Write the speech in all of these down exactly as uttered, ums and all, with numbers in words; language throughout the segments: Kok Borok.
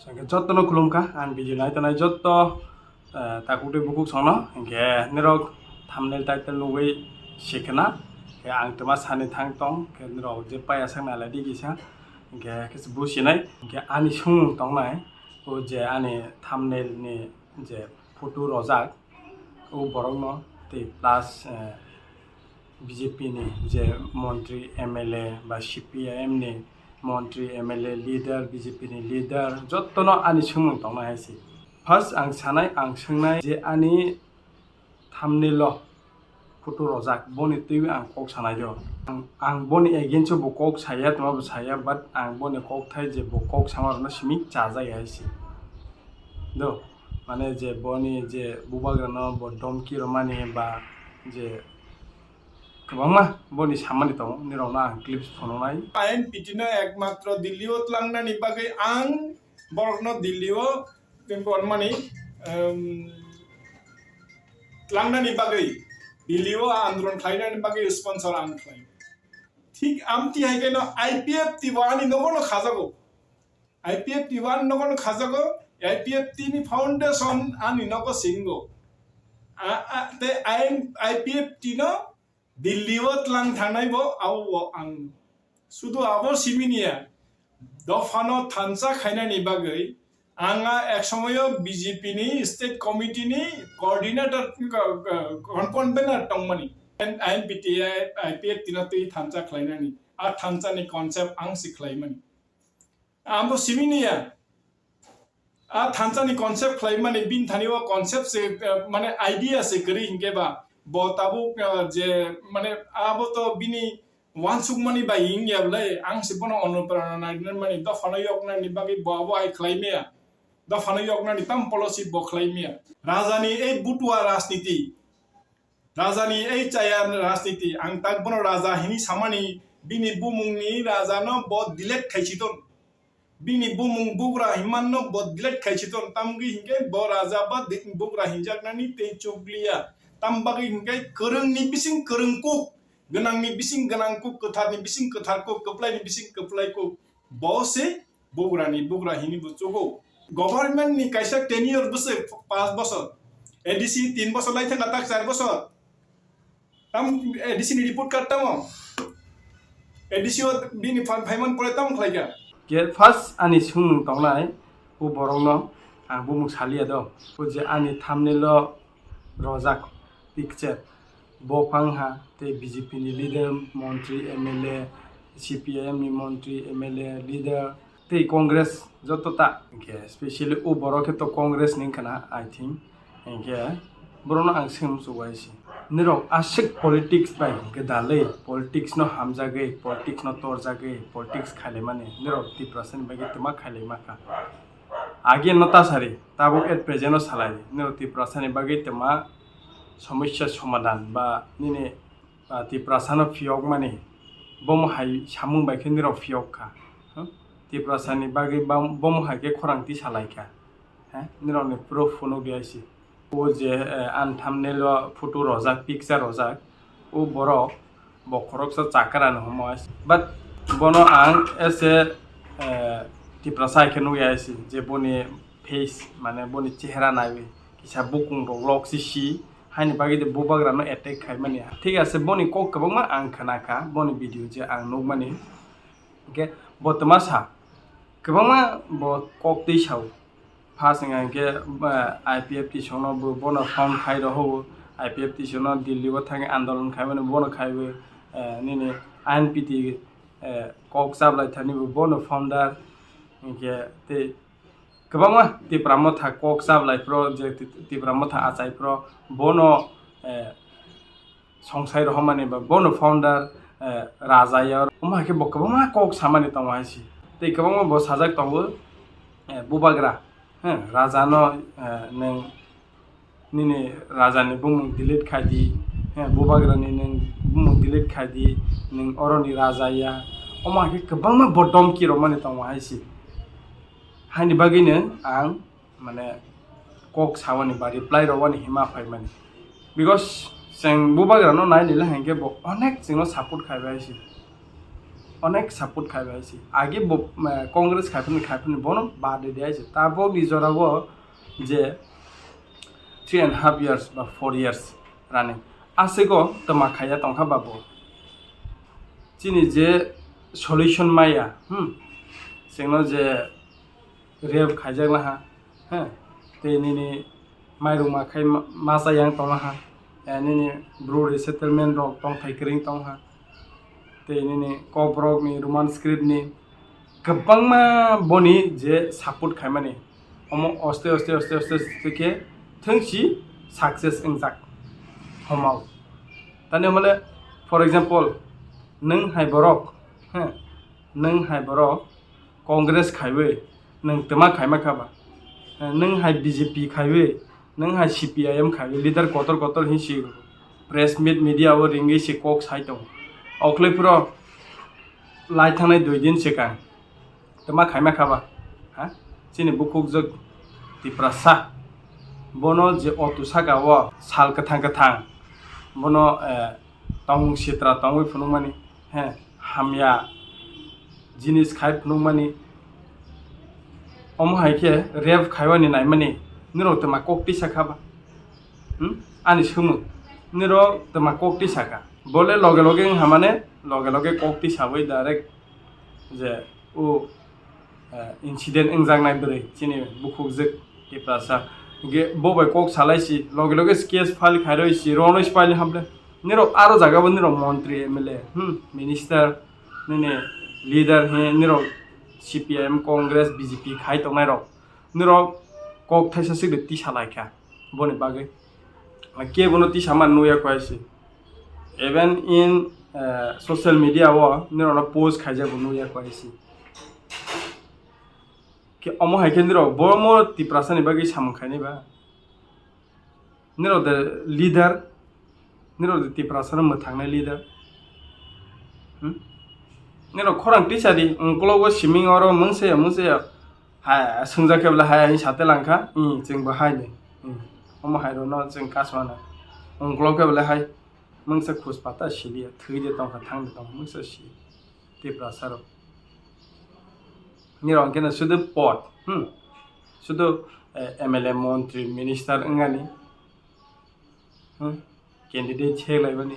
Hwnkhe jotono khulumkha, ang video nai tongnai joto, eh, takhuk tei bukhuk songno. Hwnkhe nirok thumbnail title nugwi sikhwna, hwnkhe ang twma sani thang tong, hwnkhe nirok je paya sak nai lai di kisa, hwnkhe kisa businai. Hwnkhe ani sumung tongnai, o je ani thumbnail ni je photo rojak, o borokno tei plus, eh, B J P ni je montri, M L A ba C P I M ni montri, M L A, leader, B J P ni leader, jotono ani sumung tongnai hai se. First ang sanai, ang swngnai je ani thumbnail o photo rojak, boni twiwi ang kok sanai do. Ang, ang boni against o bo kok saya, tongma bo saya, but ang boni kok thai je bo kok sama rokno simi chajak hai se. Do, mane je boni je bubagrano bo domki romani ba je kwbangma boni samani tongo, nirokno ang clips phunuknai. I N P T no ekmatro Delhi o tlangnani bagwi ang borokno Delhi o tongmani, em, tlangnani bagwi, Delhi o andolon khlainani bagwi sponsor ang khlai. Thik amtwi hai khe no I P F T bo ani nogo no khajago. I P F T bo ani nogo no khajago, I P F T ni foundation ani nogo singo. A, a, tei I N, I P F T no Delhi o tlang thangnai bo abo bo ang. Sudu abo simi niya, dophano thansa khainani bagwi ang a ek somoyo B J P ni state committee ni coordinator, co-, co-, convener tongmani. I N P T I, I P F T no twi thansa khlainani. A thansa ni concept ang si khlaimani. Ang bo simi niya. A thansa ni concept khlaimani, bini thani o concept se, eh, mane idea se kwrwi hinkhe ba, bo tabuk, eh, je, mane abo to bini wansukmani bai wngya bwle, ang se bono onuprerona nainani mani, dophano yoknani bagwi bo abo hai khlai maya, dophano yoknani tam policy bo khlai maya. Rajani ei butua rajniti, Rajani ei chaya rajniti, ang tak bono raja hini samani, bini bumungni rajano bo delete khaisi ton. Bini bumung bugra hinmanno bo delete khaisi ton, tamgwi hinkhe bo raja ba di-, bugra hinjaknani tei chukliya. Tam bagwi hinkhe kwrwngni bising kwrwng kuk, gwnangni bising gwnang kuk, kwtharni bising kwthar kuk, kwplaini bising kwplai kuk. Bo se bugrani bugra hini bo chugo. Government ni kaisa tenure bwswk paanch bosor, A D C tin bosor lai thangkha tak char bosor. Tam A D C ni report card tamo? A D C o bini phan phaiman pore tamo khlaikha? Ke first ani sumung tongnai, o borokno ang bumung saliya do. O je ani thumbnail o rojak picture, bo phang ha tei B J P ni leader, montri, M L A, C P I M ni montri, M L A, leader tei Congress joto ta, hinkhe specially o borok khe to Congress ni wngkha na, I think. Hinkhe borokno ang swngwi muchungo hai se, nirok aswk politics bai gwdalwi, politics no hamjagwi, politics no torjagwi, politics khailaimani nirok Tiprasa ni bagwi twma khailaima kha. Age no ta sari, tabuk at present no salai di. Nirok Tiprasa ni bagwi twma somosya somadhan ba nini, ah, Tiprasa no phiyokmani, bomo hai samung bai khe nirok phiyok kha. Hmm? Tiprasa ni bagwi bam-, bomo hai khe khorang twi salai kha. He? Nirok ni proof phunuk di hai se. O je, eh, ani thumbnail o photo rojak, picture rojak, o borok bo khoroksa chakra no hwnwi. But bono ang as a, eh, Tiprasa hai khe nukya hai se, je boni face, mane boni chehra naiwi kisa bukung rok lok si si, haini bagwi de bubagra no attack khaimani. Thik ase, boni kok kwbangma ang khna kha, boni video je ang nukmani. Hwnkhe bo twma sa, kwbangma bo kok twi sao. First wngkha hinkhe, ba, I P F T songno bo, bono phone khai rohoro, I P F T songno Delhi o thangwi andolon khaimani bono khaiwi, eh, nini I N P T, eh, kok chablai thani bo, bono founder, hinkhe tei kwbangma Tipra Motha kok chablai phro, je Ti-, Tipra Motha achai phro, bono, eh, songsai rohormani ba bono founder, eh, raja ya. Omo hai khe bo kwbangma kok samani tongo hai se. Tei kwbangma bo sajak tongo, eh, bubagra, eh, raja no, eh, nwng nini raja ni bumung delete khai di, eh, bubagra ni nwng bumung delete khai di, nwng oro ni raja ya. Omo hai khe kwbangma bo domki romani tongo hai se. Haini bagwi nwng ang mane kok sawani ba reply rwani hima phaimani. Because chwng bubagrano nai nila hinkhe bo onek chwngno support khaibai se. onek support khai bai se. Age bo, eh, Congress khai phani, khai phani bono bad de ai se. Tabok ni jora o je three and half years ba four years running. Aswk o twma khaiya tongkha ba bo. Chini je solution maya, hmm, chwngno je rape khaijak laha, he, tei nini mairung makhai ma-, masa yang tong laha, eh, nini bru resettlement rok tongthai kwrwng tong ha, tei nini kokborok ni Roman script ni kwbangma boni je support khaimani, omo oste oste oste oste oste khe thwngsi success wngjak homao. Tani hwnmale, for example, nwng hai borok, he, nwng hai borok Congress khaiwi nwng twma khaima kha ba? Eh, nwng hai B J P khaiwi, nwng hai C P I M khaiwi, leader kotor kotor hin si press meet media o ringwi si kok sai tongo. Okhlai phuro lai thangnai dui din swkang twma khaima kha ba? Ha? Chini bukhukjwk Tiprasa bono je otu saka o sal kwthang kwthang bono, eh, tongmung sitra tongwi phunukmani, he, hamya jinis khai phunukmani, omo hai khe rape khaiwani naimani, nirok twma kok tisa kha ba? Hmm? Ani swngmung, nirok twma kok tisa kha? Bole loge loge wng hamane, loge loge kok tisawi direct je o, eh, incident wngjaknai bwrwi chini bukhukjwk Tiprasa. Hwnkhe bo bai kok salai si, loge loge case file khairoi si, ronoi si file hamle. Nirok aro jaga bo nirok montri, M L A, hmm, minister, nini leader he, nirok C P I M, Congress, B J P khai tongnai rok. Nirok kok thaisa sik de tisa lai kha boni bagwi. Kebo no tisa man nukya kho hai se. Even in, eh, social media o nirok no post khaijak bo nukya kho hai se. Khe omo hai khe nirok bo mo Tiprasa ni bagwi samung khainai ba? Nirok de leader, nirok de Tiprasa no mwthangnai leader. Hmm? Nirok khorang tisa di, ungkologo siming oro mungsa ya, mungsa ya. Hai, swngjak khe bole hai, ani sate langkha, hmm, chwng bo hai de. Hmm. Omo hai rok no chwng kasmana. Ungkolog khe bole hai, mungsa khuspata siliya, thwi de tongkha, thang de tongkha, mungsa si. Tiprasa rok. Nirok hwnkhe no sudu pod, hmm. Sudu, eh, M L A, montri, minister wngani. Hmm? Candidate se laibani.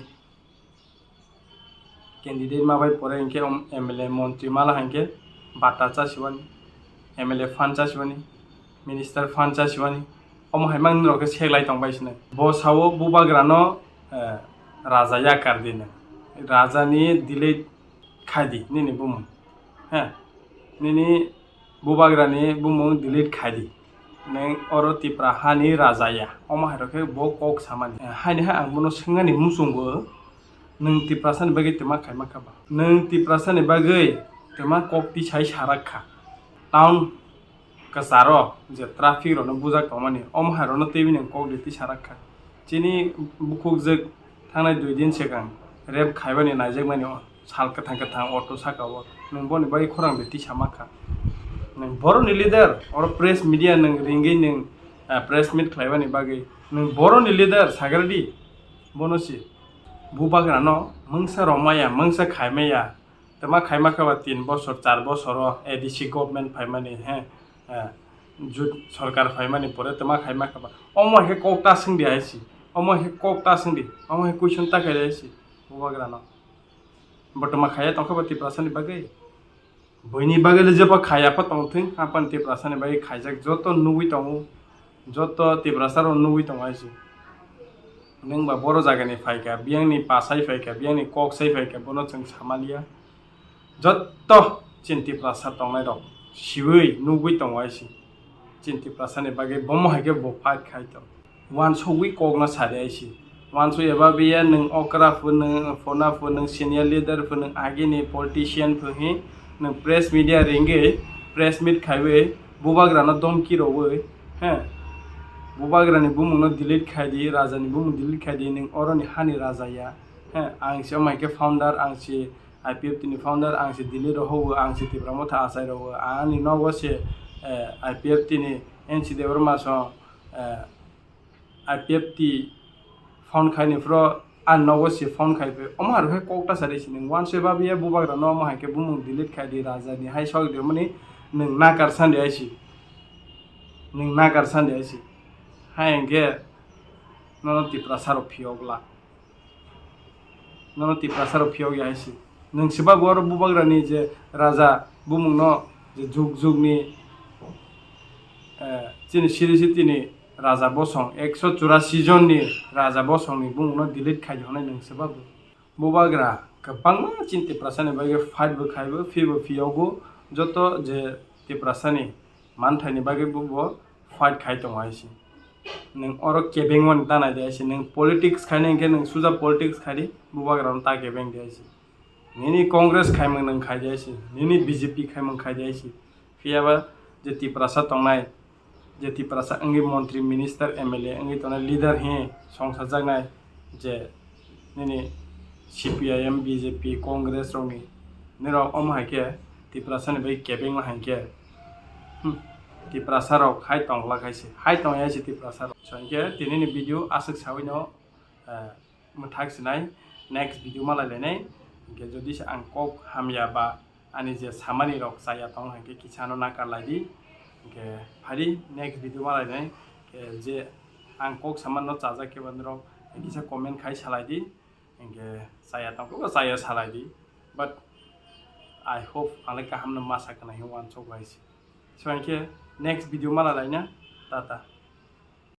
Candidate ma bai pore hinkhe om M L A, montri mala hinkhe bata chasiwani, M L A fund chasiwani, minister fund chasiwani. Omo hai mang nirok khe seklai tong bai sinai. Bo sao bubagra no, eh, raja yakar di nang. Raja ni delete khai di nini bumung. He, nini bubagra ni bumung delete khai di. Neng oro Tipra hani raja ya. Omo hai rok khe bo kok samani. Haini hai ang bono swngani muchungo, nwng Tiprasa ni bagwi twma khaima kha ba? Nwng Tiprasa ni bagwi twma kok tisai sarak kha. Town kwcharo je traffic rokno bujak tongmani, omo hai rokno twiwi nwng kok de tisarak kha. Chini bukhukjwk thangnai dui din swkang rape khaibani naijakmani o sal kwthang kwthang auto saka o nwng boni bagwi khorang de tisa ma kha. Nwng borokni leader, oro press media nwng ringwi nwng, ah, press meet khlaibani bagwi nwng borokni leader sagradi bono si. Bubagrano mungsa romaya, mungsa khaimaya, twma khaima kha ba tin bosor, char bosor o A D C government phaimani, he, eh, jut sorkar phaimani pore twma khaima kha ba. Omo hai khe kok ta swng di hai si, omo hai khe kok ta swng di, omo hai question ta khai hai si, bubagrano. Bo twma khaiya tongkha ba Tiprasa ni bagwi? Buini bagwi le jeba khaiya pha tong thung, hapan Tiprasa ni bagwi khaijak joto nugwi tongo. Joto Tiprasa rok nugwi tongo hai se. Nwng ba boro jaga ni phaikha, biyang ni pasai phaikha, biyang ni kok sai phaikha, bono chwng samaliya. Joto chini Tiprasa tongnai rok siwi nugwi tongo hai se. Chini Tiprasa ni bagwi bomo hai khe bo fight khai tong. Wansugwi kok no sadi hai se. Wansuk eba biya nwng okra phu, nwng phona phu, nwng senior leader phu, nwng agini politician phu hi, nwng press media ringwi press meet khaiwi bubagrano domki rogwi, he, bubagrani bumungno delete khai di, rajani bumung delete khai di, nwng oroni hani raja ya, he, ang se omo hai khe founder, ang se I P F T ni founder, ang se delete rohogo, ang se Tipra Motha achai rogo, ani nogo se, eh, I P F T ni N C Debbarma song, eh, I P F T found khaini phro Ang nogo se phone khai phi, omo hai khe kok ta sari si nwng uanse babiya bubagra no omo hai khe bumung delete khai di, raja ni hai sok di, mani nwng nakar san di hai si, nwng nakar san di hai si, hai hwnkhe nono Tiprasa rok phiyok la, nono Tiprasa rok phiyok ya hai si, nwng se babu oro bubagra ni je raja bumung no je jug jug ni, eh, chini siri si tini raja bosong, ekso churasi jon ni raja bosong ni bumung no delete khai di hwnwi nwng se babu. Bubagra kwbangma chini Tiprasa ni bagwi fight bo khai bo, phi bo phiyogo, joto je Tiprasa ni manthai ni bagwi bo, bo fight khai tongo hai si. Nwng oro kebeng mani ta nai di hai si, nwng politics khai nai hwnkhe nwng suja politics khai di, bubagra no ta kebeng di hai si. Nini Congress khaimung nwng khai di hai si, nini B J P khaimung khai di hai si. Phiya ba je Tiprasa tongnai, je Tiprasa wngwi montri, minister, M L A wngwi tongnai, leader hi songsajaknai, je nini C P I M, B J P, Congress rokni, nirok omo hai khe Tiprasa ni bai kebengma hai khe, hmm, Tiprasa rok hai tongla khai se, hai tong ya se Tiprasa rok. So, hinkhe tini ni video aswk sawi no, eh, mwthak sinai, next video malai lainai. Hinkhe jodi se ang kok hamya ba ani je samani rok chaya tong, hinkhe kisa no nakar lai di. Hinkhe phari next video malai nai, hinkhe je ang kok samani no chajak khe ba norok kisa comment khai salai di. Hinkhe chaya tong khe bo chaya salai di. But I hope ang le kaham no masa kana hin wansok bai se. So hinkhe next video malai laina. Tata.